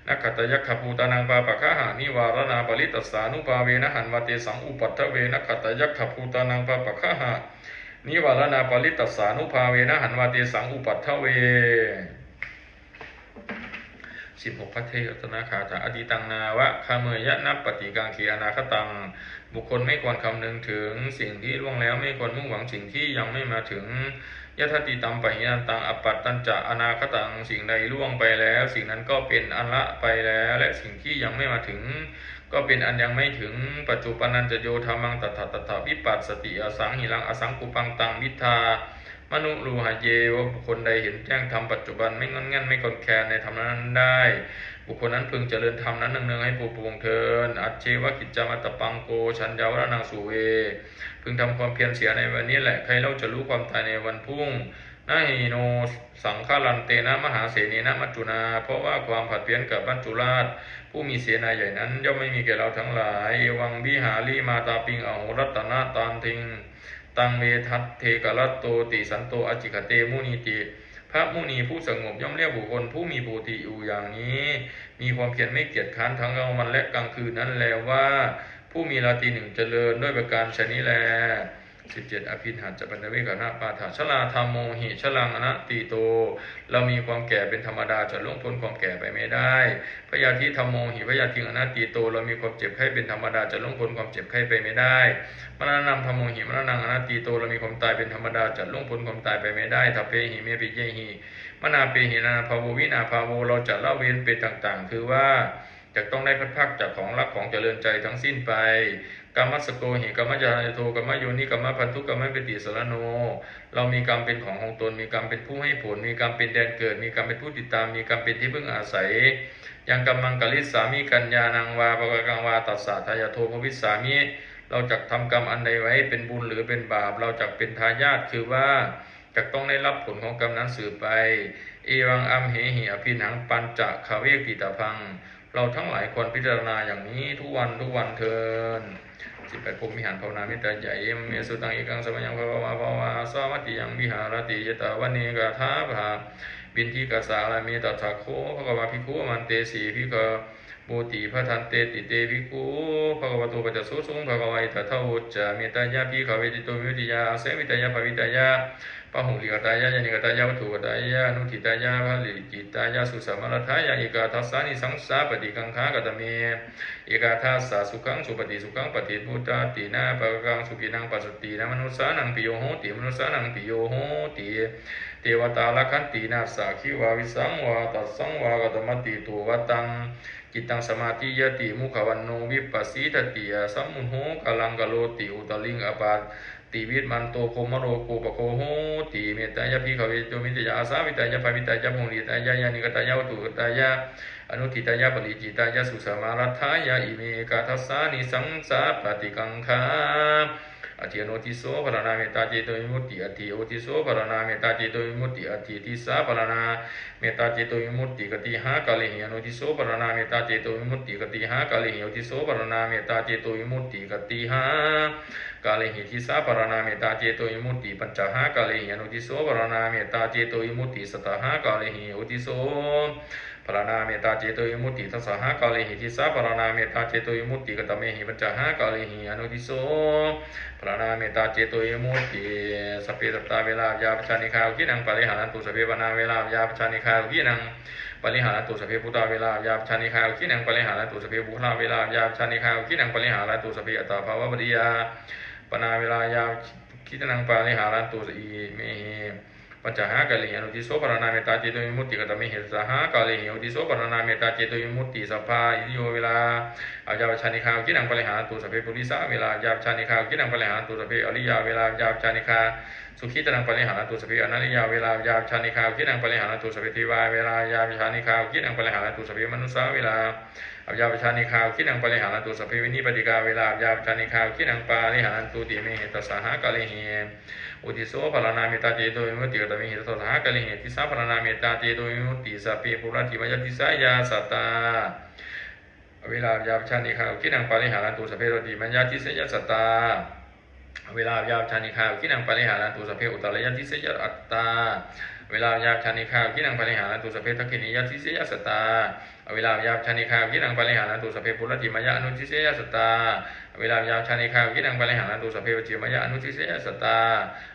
Nakkhattayakkhabhūtānaṃ pāpaggahanivāraṇā parittassānubhāvena hantvā tesaṃ upaddave. Nakkhattayakkhabhūtānaṃ pāpaggahanivāraṇā parittassānubhāvena hantvā tesaṃ upaddave. สิบหก Pattayātānagāthā. Atītaṃ nānvāgameyya nappaṭikaṅkhe anāgataṃ. บุคคลไม่ควรคำนึงถึงสิ่งที่ล่วงแล้ว ไม่ควรมุ่งหวังสิ่งที่ยังไม่มาถึง Yadatītaṃ pahīnantaṃ appattañca anāgataṃ. สิ่งใดล่วงไปแล้ว สิ่งนั้นก็เป็นอันละไปแล้ว และสิ่งที่ยังไม่มาถึง ก็เป็นอันยังไม่ถึง Paccuppannañca yo dhammaṃ tattha tattha vipassati asaṃhiraṃ asaṅkuppaṃ taṃ viddhā manubrūhaye. ว่าบุคคลใดเห็นแจ้งธรรมปัจจุบัน ไม่ง่อนแง่นไม่คลอนแคลนในธรรมนั้นๆได้ บุคคลนั้นพึงเจริญธรรมนั้นเนืองๆให้ปรุโปร่งเทอญ Ajjeva kiccamātappaṃ ko jaññā maraṇaṃ suve. พึงทำความเพียรเสียในวันนี้แหละ ใครเล่าจะรู้ความตายในวันพรุ่ง Na hi no saṅgarantena mahāsenena maccunā. เพราะว่าความผัดเพี้ยนกับมัจจุราช ผู้มีเสนาใหญ่นั้น ย่อมไม่มีแก่เราทั้งหลาย Evaṃvihārimātāpiṃ ahorattamatanditaṃ, taṃ ve bhaddekarattoti santo ācikkhate munīti. พระมุนีผู้สงบย่อมเรียกบุคคลผู้มีปกติอยู่อย่างนี้ มีความเพียรไม่เกียจคร้านทั้งกลางวันและกลางคืนนั้นแลว่า ผู้มีราตรีหนึ่งเจริญ ด้วยประการฉะนี้แล สิบเจ็ด Abhiṇhapaccavekkhaṇapāṭha. Jarādhammomhi jaraṃ anatīto. เรามีความแก่เป็นธรรมดา จะล่วงพ้นความแก่ไปไม่ได้ Byādhidhammomhi byādhiṃ anatīto. เรามีความเจ็บไข้เป็นธรรมดา จะล่วงพ้นความเจ็บไข้ไปไม่ได้ Maraṇadhammomhi maraṇaṃ anatīto. เรามีความตายเป็นธรรมดา จะล่วงพ้นความตายไปไม่ได้ Sabbehi me piyehi manāpehi anābhāvo vinābhāvo. เราจะละเว้นไปต่างๆ คือว่า จะต้องได้พลัดพรากจากของรักของเจริญใจทั้งสิ้นไป Kammassakomhi kammayādato kammayoni kammabandhu kammapaṭisaraṇo. เรามีกรรมเป็นของของตน มีกรรมเป็นผู้ให้ผล มีกรรมเป็นแดนเกิด มีกรรมเป็นผู้ติดตาม มีกรรมเป็นที่พึ่งอาศัย Yaṃ kammaṃ karissāmi kalyāṇaṃ vā pāpakaṃ vā tassa dāyādo bhavissāmi. เราจักทำกรรมอันใดไว้ เป็นบุญหรือเป็นบาป เราจักเป็นทายาท คือว่า จักต้องได้รับผลของกรรมนั้นสืบไป Evaṃ amhehi abhiṇhaṃ pañcagāmehi ṭhitabbaṃ. เราทั้งหลายควรพิจารณาอย่างนี้ทุกวันทุกวันเทอญ สิบแปด พรหมวิหารภาวนาเมตตาใหญ่ Evaṃ me sutaṃ. Ekaṃ samayaṃ bhagavā bhagavato sāvatthiyaṃ viharati jetavane kaṭṭhābhikkhavippullingā ārāme. Tatra kho bhagavā bhikkhū āmantesi bhikkhavoti. Bhadanteti te bhikkhū bhagavato paccassosuṃ. Bhagavā etadavoca. Mettāya bhikkhave cetovimuttiyā āsevitāya bhāvitāya bahulīkatāya yānīkatāya vatthukatāya anuṭṭhitāya paricitāya susamāraddhāya ekādasānisaṃsā paṭikaṅkhā. Katame ekādasa? Sukhaṃ supati, sukhaṃ paṭibujjhati, na pāpakaṃ supinaṃ passati, manussānaṃ piyo hoti, amanussānaṃ piyo hoti, devatā rakkhanti, nāssa aggi vā visaṃ vā tassaṃ vā katamāti. Tuvaṭaṃ cittaṃ samādhiyati, mukhavaṇṇo vippasīdati, asammūḷho kālaṃ karoti, uttariṃ appaṭivijjhanto brahmalokūpago hoti. Mettāya bhikkhave cetovimuttiyā āsevitāya bhāvitāya bahulīkatāya yānīkatāya vatthukatāya anuṭṭhitāya paricitāya susamāraddhāya ime ekādasānisaṃsā paṭikaṅkhā. Atthi anodhiso pharaṇā mettā cetovimutti. Atthi odhiso pharaṇā mettā cetovimutti. Atthi disā pharaṇā mettā cetovimutti. Katīhākārehi anodhiso pharaṇā mettā cetovimutti? Katīhākārehi odhiso pharaṇā mettā cetovimutti? Katīhākārehi disā pharaṇā mettā cetovimutti? Pañcahākārehi anodhiso pharaṇā mettā cetovimutti. Sattahākārehi odhiso pharaṇā mettā cetovimutti. Dasahākārehi disā pharaṇā mettā cetovimutti. Katamehi pañcahākārehi anodhiso pharaṇā mettā cetovimutti? Sabbe sattā averā abyāpajjhā anīghā sukhī attānaṃ pariharantu. Sabbe pāṇā averā abyāpajjhā anīghā sukhī attānaṃ pariharantu. Sabbe bhūtā averā abyāpajjhā anīghā sukhī attānaṃ pariharantu. Sabbe puggalā averā abyāpajjhā anīghā sukhī attānaṃ pariharantu. Sabbe attabhāvapariyā panā averā abyāpajjhā sukhī attānaṃ pariharantu. Imehi pañcasahakārehi anuddissoparanā mettācetovimutti katamehi satasahakārehi uddissoparanā mettācetovimutti sabbā itthiyo averā abyāpajjhā anīghā sukhī attānaṃ pariharantu. Sabbe purisā averā abyāpajjhā anīghā sukhī attānaṃ pariharantu. Sabbe ariyā averā abyāpajjhā anīghā sukhī attānaṃ pariharantu. Sabbe anariyā averā abyāpajjhā anīghā sukhī attānaṃ pariharantu. Sabbe devā averā abyāpajjhā anīghā sukhī attānaṃ pariharantu. Sabbe manussā averā abyāpajjhā anīghā sukhī attānaṃ pariharantu. Sabbe vinipātikā averā abyāpajjhā anīghā sukhī attānaṃ pariharantu. Imehi satasahakārehi uddissoparanā mettācetovimutti katamehi satasahakārehi uddissoparanā mettācetovimutti sabbe puratthimāya disāya sattā averā abyāpajjhā anīghā sukhī attānaṃ pariharantu. Sabbe puratthimāya disāya sattā averā abyāpajjhā anīghā sukhī attānaṃ pariharantu. Sabbe uttarāya disāya sattā averā abyāpajjhā anīghā sukhī attānaṃ pariharantu. Sabbe dakkhiṇāya disāya sattā averā abyāpajjhā anīghā sukhī attānaṃ pariharantu. Sabbe puratthimāya anudisāya sattā averā abyāpajjhā anīghā sukhī attānaṃ pariharantu. Sabbe pacchimāya anudisāya sattā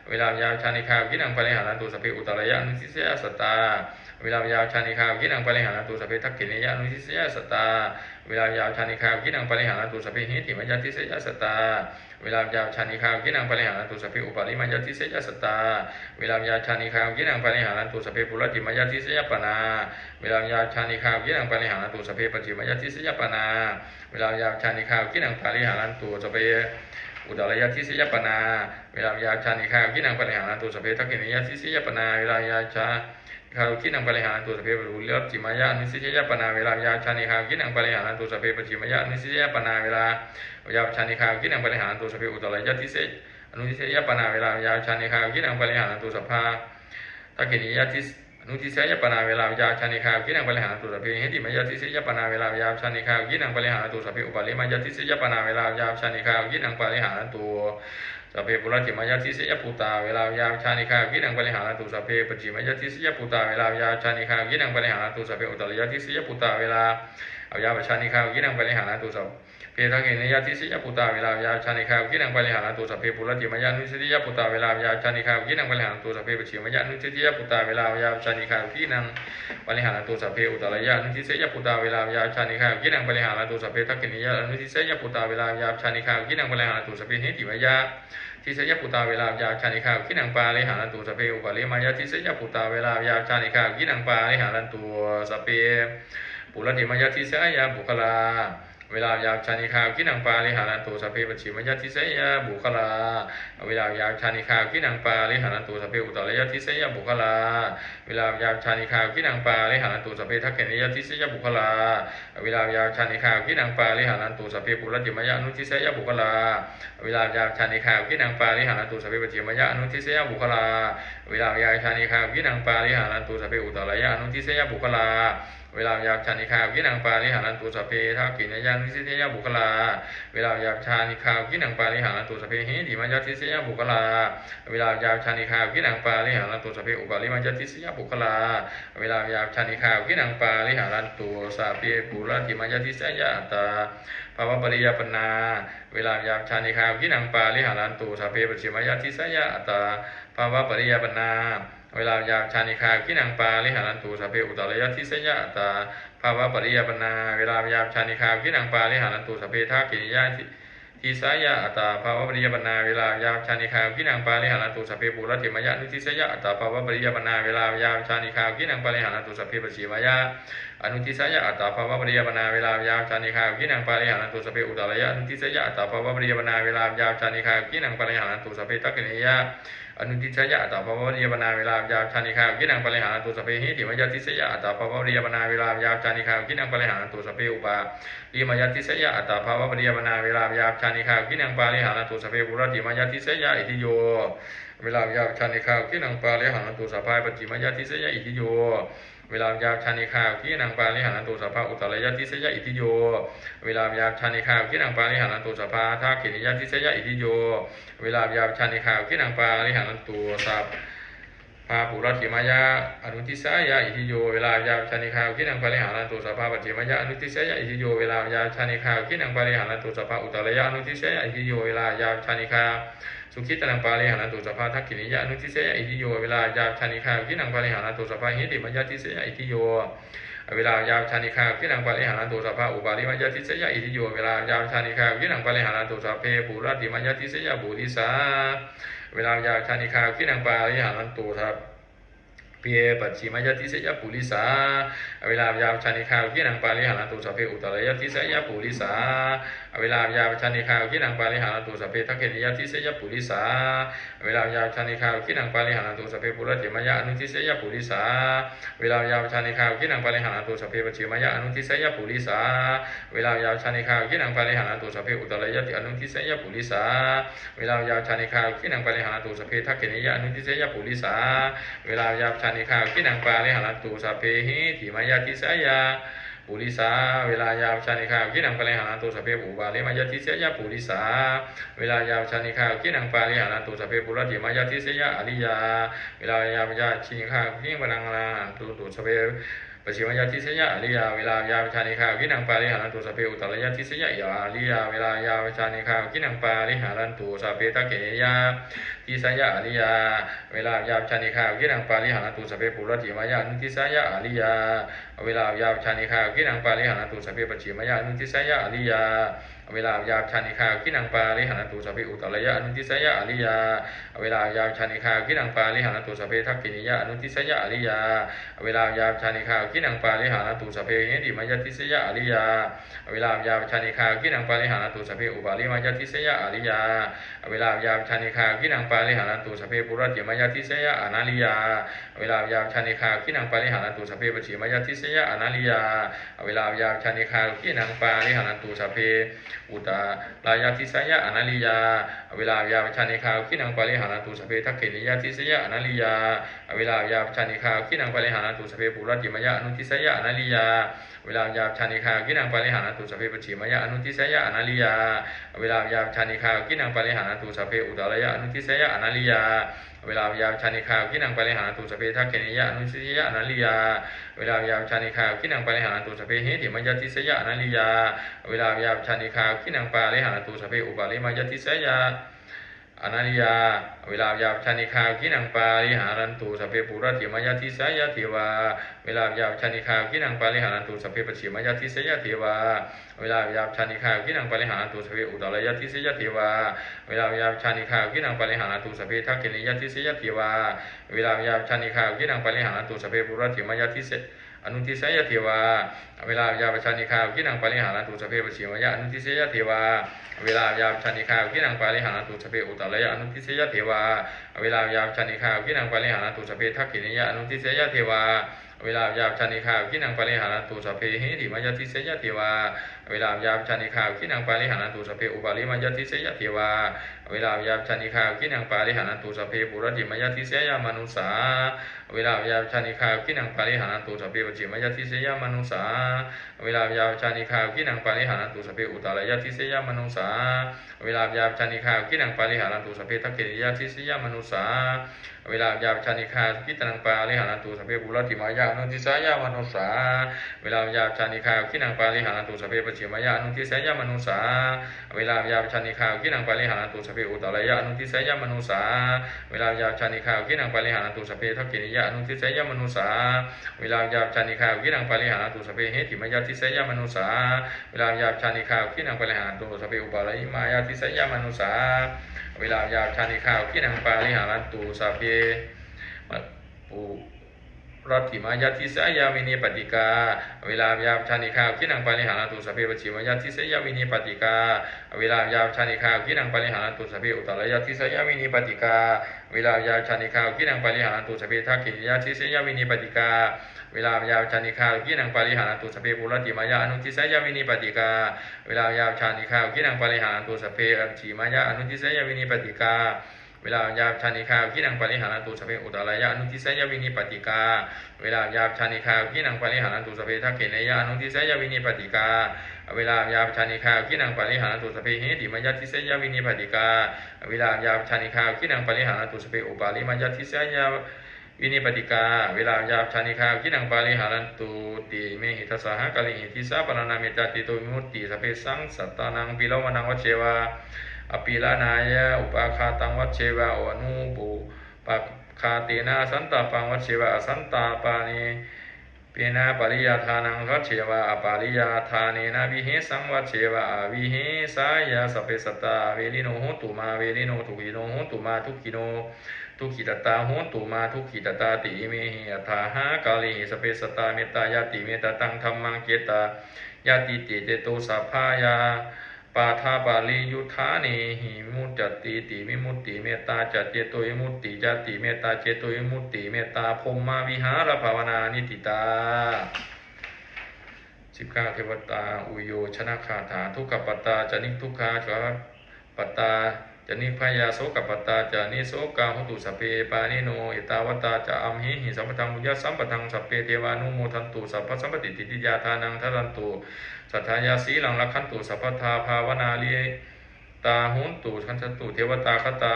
averā abyāpajjhā anīghā sukhī attānaṃ pariharantu. Sabbe uttarāya anudisāya sattā averā abyāpajjhā anīghā sukhī attānaṃ pariharantu. Sabbe dakkhiṇāya anudisāya sattā averā abyāpajjhā anīghā sukhī attānaṃ pariharantu. Sabbe heṭṭhimāya disāya sattā averā abyāpajjhā anīghā sukhī attānaṃ pariharantu. Sabbe uparimāya disāya sattā averā abyāpajjhā anīghā sukhī attānaṃ pariharantu. Sabbe puratthimāya disāya apānā averā abyāpajjhā anīghā sukhī attānaṃ pariharantu. Sabbe pacchimāya disāya apānā averā abyāpajjhā anīghā sukhī attānaṃ pariharantu. Sabbe uttarāya disāya apānā averā abyāpajjhā anīghā sukhī attānaṃ pariharantu. Sabbe dakkhiṇāya disāya apānā averā abyāpajjhā anīghā sukhī attānaṃ pariharantu. Sabbe puratthimāya anudisāya apānā averā abyāpajjhā anīghā sukhī attānaṃ pariharantu. Sabbe pacchimāya anudisāya apānā averā abyāpajjhā anīghā sukhī attānaṃ pariharantu. Sabbe uttarāya disāya anudisāya apānā averā abyāpajjhā anīghā sukhī attānaṃ pariharantu. Sabbe dakkhiṇāya dis- anudisāya apānā averā abyāpajjhā anīghā sukhī attānaṃ pariharantu. Sabbe heṭṭhimāya disāya apānā averā abyāpajjhā anīghā sukhī attānaṃ pariharantu. Sabbe uparimāya disāya apānā averā abyāpajjhā anīghā sukhī attānaṃ pariharantu. Sabbe puratthimāya disāya bhūtā averā abyāpajjhā anīghā sukhī attānaṃ pariharantu. Sabbe pacchimāya disāya bhūtā averā abyāpajjhā anīghā sukhī attānaṃ pariharantu. Sabbe uttarāya disāya bhūtā averā abyāpajjhā anīghā sukhī attānaṃ pariharantu. Sabbe dakkhiṇāya disāya bhūtā averā abyāpajjhā anīghā sukhī attānaṃ pariharantu. Sabbe puratthimāya anudisāya bhūtā averā abyāpajjhā anīghā sukhī attānaṃ pariharantu. Sabbe pacchimāya anudisāya bhūtā averā abyāpajjhā anīghā sukhī attānaṃ pariharantu. Sabbe uttarāya anudisāya bhūtā averā abyāpajjhā anīghā sukhī attānaṃ pariharantu. Sabbe dakkhiṇāya anudisāya bhūtā averā abyāpajjhā anīghā sukhī attānaṃ pariharantu. Sabbe heṭṭhimāya disāya bhūtā averā abyāpajjhā anīghā sukhī attānaṃ pariharantu. Sabbe uparimāya disāya bhūtā averā abyāpajjhā anīghā sukhī attānaṃ pariharantu. Sabbe puratthimāya disāya puggalā averā abyāpajjhā anīghā sukhī attānaṃ pariharantu. Sabbe pacchimāya disāya puggalā averā abyāpajjhā anīghā sukhī attānaṃ pariharantu. Sabbe uttarāya disāya puggalā averā abyāpajjhā anīghā sukhī attānaṃ pariharantu. Sabbe dakkhiṇāya disāya puggalā averā abyāpajjhā anīghā sukhī attānaṃ pariharantu. Sabbe puratthimāya anudisāya puggalā averā abyāpajjhā anīghā sukhī attānaṃ pariharantu. Sabbe pacchimāya anudisāya puggalā averā abyāpajjhā anīghā sukhī attānaṃ pariharantu. Sabbe uttarāya anudisāya puggalā averā abyāpajjhā anīghā sukhī attānaṃ pariharantu. Sabbe dakkhiṇāya anudisāya puggalā averā abyāpajjhā anīghā sukhī attānaṃ pariharantu. Sabbe heṭṭhimāya disāya puggalā averā abyāpajjhā anīghā sukhī attānaṃ pariharantu. Sabbe uparimāya disāya puggalā averā abyāpajjhā anīghā sukhī attānaṃ pariharantu. Sabbe puratthimāya disāya attabhāvapariyāpannā averā abyāpajjhā anīghā sukhī attānaṃ pariharantu. Sabbe pacchimāya disāya attabhāvapariyāpannā averā abyāpajjhā anīghā sukhī attānaṃ pariharantu. Sabbe uttarāya disāya attabhāvapariyāpannā averā abyāpajjhā anīghā sukhī attānaṃ pariharantu. Sabbe dakkhiṇāya disāya attabhāvapariyāpannā averā abyāpajjhā anīghā sukhī attānaṃ pariharantu. Sabbe puratthimāya anudisāya attabhāvapariyāpannā averā abyāpajjhā anīghā sukhī attānaṃ pariharantu. Sabbe pacchimāya anudisāya attabhāvapariyāpannā averā abyāpajjhā anīghā sukhī attānaṃ pariharantu. Sabbe uttarāya anudisāya attabhāvapariyāpannā averā abyāpajjhā anīghā sukhī attānaṃ pariharantu. Sabbe dakkhiṇāya anudisāya attabhāvapariyāpannā averā abyāpajjhā anīghā sukhī attānaṃ pariharantu. Sabbe heṭṭhimāya disāya attabhāvapariyāpannā averā abyāpajjhā anīghā sukhī attānaṃ pariharantu. Sabbe uparimāya disāya attabhāvapariyāpannā averā abyāpajjhā anīghā sukhī attānaṃ pariharantu. Sabbe puratthimāya disāya itthiyo averā abyāpajjhā anīghā sukhī attānaṃ pariharantu. Sabbe pacchimāya disāya itthiyo averā abyāpajjhā anīghā sukhī attānaṃ pariharantu. Sabbe uttarāya disāya itthiyo averā abyāpajjhā anīghā sukhī attānaṃ pariharantu. Sabbe dakkhiṇāya disāya itthiyo averā abyāpajjhā anīghā sukhī attānaṃ pariharantu. Sabbe puratthimāya anudisāya itthiyo averā abyāpajjhā anīghā sukhī attānaṃ pariharantu. Sabbe pacchimāya anudisāya itthiyo averā abyāpajjhā anīghā sukhī attānaṃ pariharantu. Sabbe uttarāya anudisāya itthiyo averā abyāpajjhā anīghā sukhī attānaṃ pariharantu. Sabbe dakkhiṇāya anudisāya itthiyo averā abyāpajjhā anīghā sukhī attānaṃ pariharantu. Sabbe heṭṭhimāya disāya itthiyo averā abyāpajjhā anīghā sukhī attānaṃ pariharantu. Sabbā uparimāya disāya itthiyo averā abyāpajjhā anīghā sukhī attānaṃ pariharantu. Sabbe puratthimāya disāya purisā averā abyāpajjhā anīghā sukhī attānaṃ pariharantu. Sabbe pacchimāya disāya purisā averā abyāpajjhā anīghā sukhī attānaṃ pariharantu. Sabbe uttarāya disāya purisā averā abyāpajjhā anīghā sukhī attānaṃ pariharantu. Sabbe dakkhiṇāya disāya purisā averā abyāpajjhā anīghā sukhī attānaṃ pariharantu. Sabbe puratthimāya anudisāya purisā averā abyāpajjhā anīghā sukhī attānaṃ pariharantu. Sabbe pacchimāya anudisāya purisā averā abyāpajjhā anīghā sukhī attānaṃ pariharantu. Sabbe uttarāya anudisāya purisā averā abyāpajjhā anīghā sukhī attānaṃ pariharantu. Sabbe dakkhiṇāya anudisāya purisā averā abyāpajjhā anīghā sukhī attānaṃ pariharantu. Sabbe heṭṭhimāya disāya purisā averā abyāpajjhā anīghā sukhī attānaṃ pariharantu. Sabbe uparimāya disāya purisā averā abyāpajjhā anīghā sukhī attānaṃ pariharantu. Sabbe puratthimāya disāya ariyā averā abyāpajjhā anīghā sukhī attānaṃ pariharantu. Sabbe pacchimāya disāya ariyā averā abyāpajjhā anīghā sukhī attānaṃ pariharantu. Sabbe uttarāya disāya ariyā averā abyāpajjhā anīghā sukhī attānaṃ pariharantu. Sabbe dakkhiṇāya disāya ariyā averā abyāpajjhā anīghā sukhī attānaṃ pariharantu. Sabbe puratthimāya anudisāya ariyā averā abyāpajjhā anīghā sukhī attānaṃ pariharantu. Sabbe pacchimāya anudisāya ariyā averā abyāpajjhā anīghā sukhī attānaṃ pariharantu. Sabbe uttarāya anudisāya ariyā averā abyāpajjhā anīghā sukhī attānaṃ pariharantu. Sabbe dakkhiṇāya anudisāya ariyā averā abyāpajjhā anīghā sukhī attānaṃ pariharantu. Sabbe heṭṭhimāya disāya ariyā averā abyāpajjhā anīghā sukhī attānaṃ pariharantu. Sabbe uparimāya disāya ariyā averā abyāpajjhā anīghā sukhī attānaṃ pariharantu. Sabbe puratthimāya disāya anariyā averā abyāpajjhā anīghā sukhī attānaṃ pariharantu. Sabbe pacchimāya disāya anariyā averā abyāpajjhā anīghā sukhī attānaṃ pariharantu. Sabbe uttarāya disāya anariyā averā abyāpajjhā anīghā sukhī attānaṃ pariharantu. Sabbe dakkhiṇāya disāya anariyā averā abyāpajjhā anīghā sukhī attānaṃ pariharantu. Sabbe puratthimāya anudisāya anariyā averā abyāpajjhā anīghā sukhī attānaṃ pariharantu. Sabbe pacchimāya anudisāya anariyā averā abyāpajjhā anīghā sukhī attānaṃ pariharantu. Sabbe uttarāya anudisāya anariyā averā abyāpajjhā anīghā sukhī attānaṃ pariharantu. Sabbe dakkhiṇāya anudisāya anariyā averā abyāpajjhā anīghā sukhī attānaṃ pariharantu. Sabbe heṭṭhimāya disāya anariyā averā abyāpajjhā anīghā sukhī attānaṃ pariharantu. Sabbe uparimāya disāya anariyā averā abyāpajjhā anīghā sukhī attānaṃ pariharantu. Sabbe puratthimāya disāya devā averā abyāpajjhā anīghā sukhī attānaṃ pariharantu. Sabbe pacchimāya disāya devā averā abyāpajjhā anīghā sukhī attānaṃ pariharantu. Sabbe uttarāya disāya devā averā abyāpajjhā anīghā sukhī attānaṃ pariharantu. Sabbe dakkhiṇāya disāya devā averā abyāpajjhā anīghā sukhī attānaṃ pariharantu. Sabbe puratthimāya disā anudisāya devā averā abyāpajjhā anīghā sukhī attānaṃ pariharantu. Sabbe pacchimāya anudisāya devā averā abyāpajjhā anīghā sukhī attānaṃ pariharantu. Sabbe uttarāya anudisāya devā averā abyāpajjhā anīghā sukhī attānaṃ pariharantu. Sabbe dakkhiṇāya anudisāya devā averā abyāpajjhā anīghā sukhī attānaṃ pariharantu. Sabbe heṭṭhimāya disāya devā averā abyāpajjhā anīghā sukhī attānaṃ pariharantu. Sabbe uparimāya disāya devā averā abyāpajjhā anīghā sukhī attānaṃ pariharantu. Sabbe puratthimāya disāya manussā averā abyāpajjhā anīghā sukhī attānaṃ pariharantu. Sabbe pacchimāya disāya manussā averā abyāpajjhā anīghā sukhī attānaṃ pariharantu. Sabbe uttarāya disāya manussā averā abyāpajjhā anīghā sukhī attānaṃ pariharantu. Sabbe dakkhiṇāya disāya manussā averā abyāpajjhā anīghā sukhī attānaṃ pariharantu. Sabbe puratthimāya anudisāya manussā averā abyāpajjhā anīghā sukhī attānaṃ pariharantu. Sabbe pacchimāya anudisāya manussā averā abyāpajjhā anīghā sukhī attānaṃ pariharantu. Sabbe uttarāya anudisāya manussā averā abyāpajjhā anīghā sukhī attānaṃ pariharantu. Sabbe dakkhiṇāya anudisāya manussā averā abyāpajjhā anīghā sukhī attānaṃ pariharantu. Sabbe heṭṭhimāya disāya manussā averā abyāpajjhā anīghā sukhī attānaṃ pariharantu. Sabbe uparimāya disāya manussā averā abyāpajjhā anīghā sukhī attānaṃ pariharantu. Sabbe puratthimāya disāya vinipātikā averā abyāpajjhā anīghā sukhī attānaṃ pariharantu. Sabbe pacchimāya disāya vinipātikā averā abyāpajjhā anīghā sukhī attānaṃ pariharantu. Sabbe uttarāya disāya vinipātikā averā abyāpajjhā anīghā sukhī attānaṃ pariharantu. Sabbe dakkhiṇāya disāya vinipātikā averā abyāpajjhā anīghā sukhī attānaṃ pariharantu. Sabbe puratthimāya anudisāya vinipātikā averā abyāpajjhā anīghā sukhī attānaṃ pariharantu. Sabbe pacchimāya anudisāya vinipātikā averā abyāpajjhā anīghā sukhī attānaṃ pariharantu. Sabbe uttarāya anudisāya vinipātikā averā abyāpajjhā anīghā sukhī attānaṃ pariharantu. Sabbe dakkhiṇāya anudisāya vinipātikā averā abyāpajjhā anīghā sukhī attānaṃ pariharantu. Sabbe heṭṭhimāya disāya vinipātikā averā abyāpajjhā anīghā sukhī attānaṃ pariharantu. Sabbe uparimāya disāya vinipātikā averā abyāpajjhā anīghā sukhī attānaṃ pariharantu. Imehi dasahākārehi disāpharaṇā mettācetovimutti. Sabbesaṃ sattānaṃ pilaṃ vanaṃ vajjeva apiraṇāya, upaghātaṃ vajjeva anupaghātena, santāpaṃ vajjeva asantāpena, pena pariyādānaṃ vajjeva apariyādānena vihesaṃ vajjeva avihesāya. Sabbe sattā averino hontu mā verino, sukhino hontu mā dukkhi no, dukkhitattā hontu mā dukkhitattā ti. Imehi aṭṭhahākārehi sabbe sattā mettāya ti. Mettāyaṃ dhammaṃ cetāyāti ceto sabbāya pādā pariyuṭṭhānehi vimuccatīti vimutti. Mettā ca cetovimutti cāti, mettā cetovimutti mettā brahmavihārabhāvanā niṭṭhitā. สิบเก้า เทวตาอุยโยชนคาถา Dukkhappattā ca niddukkhā, bhayappattā ca nibbhayā, sokappattā ca nissokā, hontu sabbepi pāṇino. Ettāvatā ca amhehi sambhataṃ puññasampadaṃ, sabbe devānumodantu sabbasampattisiddhiyā. Dānaṃ dadantu saddhāya, sīlaṃ rakkhantu sabbadā, bhāvanābhiratā hontu, gacchantu devatāgatā.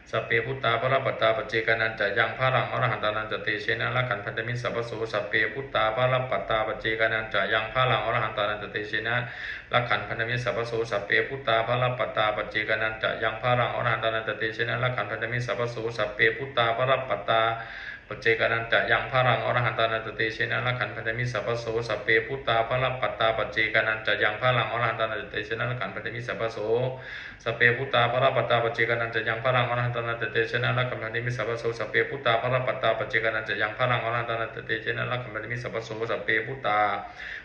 Sabbe buddhā balappattā, paccekānañca yaṃ balaṃ, arahantānañca tejena, rakkhaṃ bandhāmi sabbaso. Sabbe buddhā balappattā, paccekānañca yaṃ balaṃ, arahantānañca tejena, rakkhaṃ bandhāmi sabbaso. Sabbe buddhā balappattā, paccekānañca yaṃ balaṃ, arahantānañca tejena, rakkhaṃ bandhāmi sabbaso. Sabbe buddhā balappattā, paccekānañca yaṃ balaṃ, arahantānañca tejena, rakkhaṃ bandhāmi sabbaso. Sabbe buddhā balappattā, paccekānañca yaṃ balaṃ, arahantānañca tejena, rakkhaṃ bandhāmi sabbaso. Sabbe buddhā balappattā, paccekānañca yaṃ balaṃ, arahantānañca tejena, rakkhaṃ bandhāmi sabbaso. Sabbe buddhā balappattā, paccekānañca yaṃ balaṃ, arahantānañca tejena, rakkhaṃ bandhāmi sabbaso. Sabbe buddhā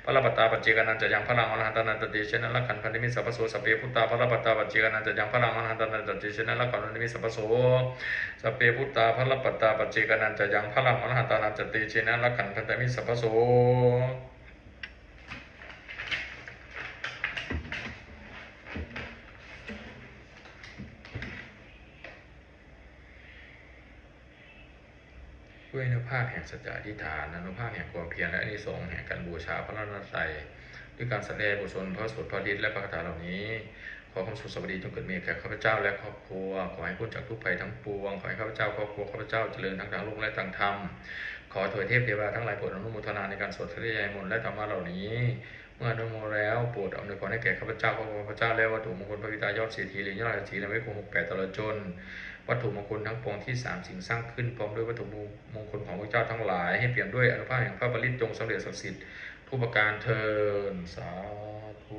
balappattā, paccekānañca yaṃ balaṃ, arahantānañca tejena, rakkhaṃ bandhāmi sabbaso. Sabbe buddhā balappattā, paccekānañca yaṃ balaṃ, arahantānañca tejena, rakkhaṃ bandhāmi sabbaso. Sabbe buddhā balappattā, paccekānañca yaṃ balaṃ, arahantānañca tejena, rakkhaṃ bandhāmi sabbaso. ด้วยอานุภาพแห่งสัจจะอธิษฐาน อานุภาพแห่งความเพียร และอานิสงส์แห่งการบูชาพระรัตนตรัย ด้วยการสรรเสริญพระสวดพระอภิธรรมและพระคาถาเหล่านี้ ขอความสุขสวัสดีจงเกิดมีแก่ข้าพเจ้าและครอบครัว ขอให้พ้นจากทุกข์ภัยทั้งปวง ขอให้ข้าพเจ้าครอบครัวข้าพเจ้าเจริญทั้งทางโลกและทางธรรม ขอถวายเทพเทวาทั้งหลายโปรดอนุโมทนาในการสวดสาธยายมนต์และธรรมะเหล่านี้ เมื่ออนุโมทนาแล้วโปรดอำนวยพรให้แก่ข้าพเจ้าครอบครัวข้าพเจ้าและวัตถุมงคลพระปิดตายอดเศรษฐี หรือยอดเศรษฐีในเวกหกแปดตลอดจนวัตถุมงคลทั้งปวงที่สามสิ่งสร้างขึ้น พร้อมด้วยวัตถุมงคลของพระเจ้าทั้งหลาย ให้เปี่ยมด้วยอานุภาพแห่งพระปริตร จงสำเร็จศักดิ์สิทธิ์ทุกประการเทอญ สาธุ